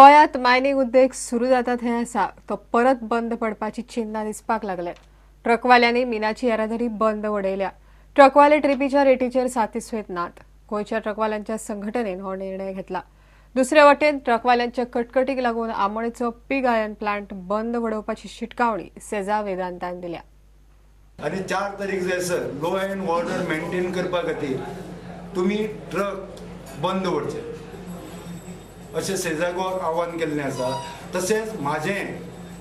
गोंयांत मायनिंग उद्देग सुरू जाता थंय आसा तो परत बंद पडपाची चिन्हां दिसपाक लागले. ट्रकवाल्यांनी मिनाची येरादारी बंद उडयल्या. ट्रकवाले ट्रिपीच्या रेटीचेर सातिस्वेत नात. गोंयच्या ट्रकवाल्यांच्या संघटनेन हो निर्णय घेतला. दुसरे वटेन ट्रकवाल्यांच्या कटकटीक लागून आमोणेचो पीग आयर्न प्लांट बंद उडोवपाची शिटकावणी सेजा वेदांतान दिल्या. आनी 4 तारीख जायसर लॉ अँड ऑर्डर मेंटेन करपा खातीर तुमी ट्रक बंद दवरचे अशें सेजा गोवाक आव्हान केल्लें आसा. तशेंच म्हाजें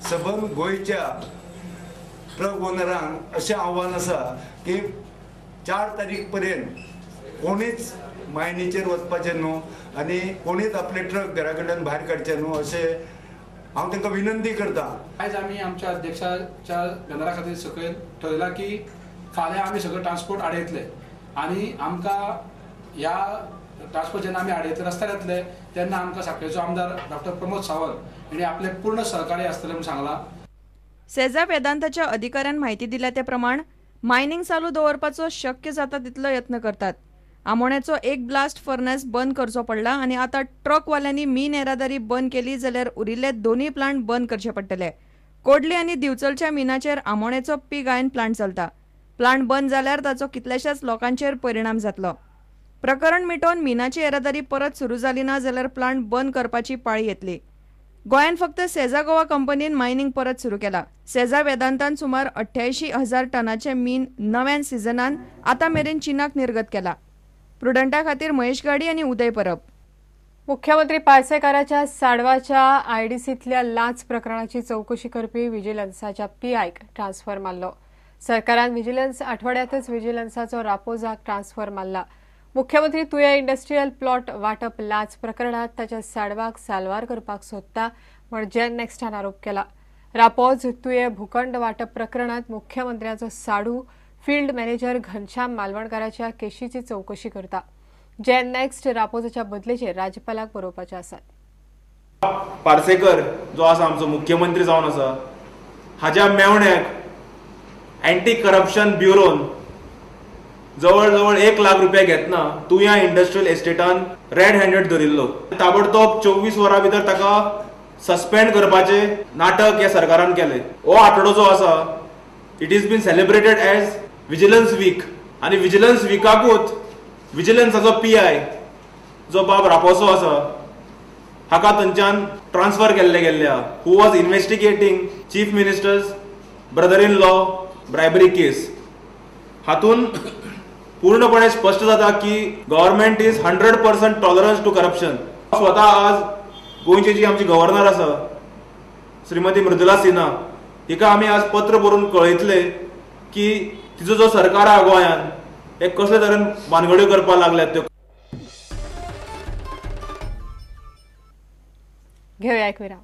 सबंद गोंयच्या ट्रक ओनरांक अशें आव्हान आसा की 4 तारीख पर्यंत कोणीच मायनीचेर वचपाचें न्हू आनी कोणीच आपले ट्रक घरा कडल्यान भायर काडचे न्हू अशें हांव तांकां विनंती करता. आयज आमी आमच्या अध्यक्षाच्या बॅनरा खातीर सकयल ठरयलां की फाल्यां आमी सगळे ट्रान्सपोर्ट आडयतले आनी आमकां ह्या ट्रान्सपोर्ट जेन्ना आमी आडयतले रस्त्यार येतले तेन्ना आमकां साखळेचो आमदार डॉक्टर प्रमोद सावंत हेणी आपले पूर्ण सहकार्य आसतलें म्हूण सांगलां. सेजा वेदांताच्या अधिकाऱ्यान म्हायती दिल्या ते प्रमाण मायनिंग चालू दवरपाचो शक्य जाता तितलो यत्न करतात. आमोण्याचो एक ब्लास्ट फर्नेस बंद करचो पडला आनी आतां ट्रकवाल्यांनी मीन येरादारी बंद केली जाल्यार उरिल्ले दोनूय प्लांट बंद करचे पडटले. कोडली आनी दिवचलच्या मिनाचेर आमोण्याचो पीग आयर्न प्लांट चलता. प्लांट बंद जाल्यार ताचो कितल्याशाच लोकांचेर परिणाम जातलो. प्रकरण मिटोवन मिनाची येरादारी परत सुरू जाली ना जाल्यार प्लांट बंद करपाची पाळी येतली. गोंयांत फक्त सेजा गोवा कंपनीन मायनिंग परत सुरू केला. सेजा वेदांतान सुमार 88,000 टनाचे मीन नव्यान सिजनान आतां मेरेन चीनाक निर्गत केला. प्रुडंटा खातीर महेश गाडी आनी उदय परब. मुख्यमंत्री पार्सेकाराच्या साडवाच्या आयडीसींतल्या लांच प्रकरणाची चवकशी करपी विजिलन्साच्या पीआयक ट्रान्सफर मारलो. सरकारान विजिलन्स आठवड्यातच विजिलन्साचो रापोजाक ट्रान्सफर मारला. मुख्यमंत्री तुया इंडस्ट्रियल प्लॉट वाटप लांच प्रकरणात ताच्या साडवाक साल्वार करपाक सोदता म्हण जेन नेक्स्टान आरोप केला. रापोज तुये भूखंड वाटप प्रकरणात मुख्यमंत्र्याचो साडू फील्ड मॅनेजर घनश्याम मालवणकाराच्या केशीची चवकशी करता. जेन नेक्स्ट रापोजाच्या बदलेचेर राज्यपालाक बरोवपाचे आसात. पार्सेकर जो आसा आमचो मुख्यमंत्री जावन आसा हाज्या मेवण्याक एंटी करप्शन ब्युरोन जवळ जवळ 1 लाख रुपया घेतना तुया इंडस्ट्रियल एस्टेटान रेड हँडेड धरिल्लो. ताबडतोब 24 वरां भितर ताका सस्पेंड करपाचें नाटक ह्या सरकारान केलें. हो आठवडो जो आसा it is been celebrated as vigilance week आनी विजिलन्स विकाकूच विजिलन्साचो पीआय जो बाब रापोसो आसा हाका थंयच्यान ट्रान्सफर केल्ले गेल्ले आहा, who was investigating chief minister's brother in law bribery case. हातून पूर्णपणे स्पश्ट जाता की government is 100% tolerance to corruption. स्वता आज गोंयची जी आमची गव्हर्नर आसा श्रीमती मृदुला सिन्हा हिका आमी आज पत्र बरोवन कळयतले की तिचो जो सरकार आहा गोंयान हे कसले तरेन भानगड्यो करपाक लागल्यात त्यो. घेवया एक विराम.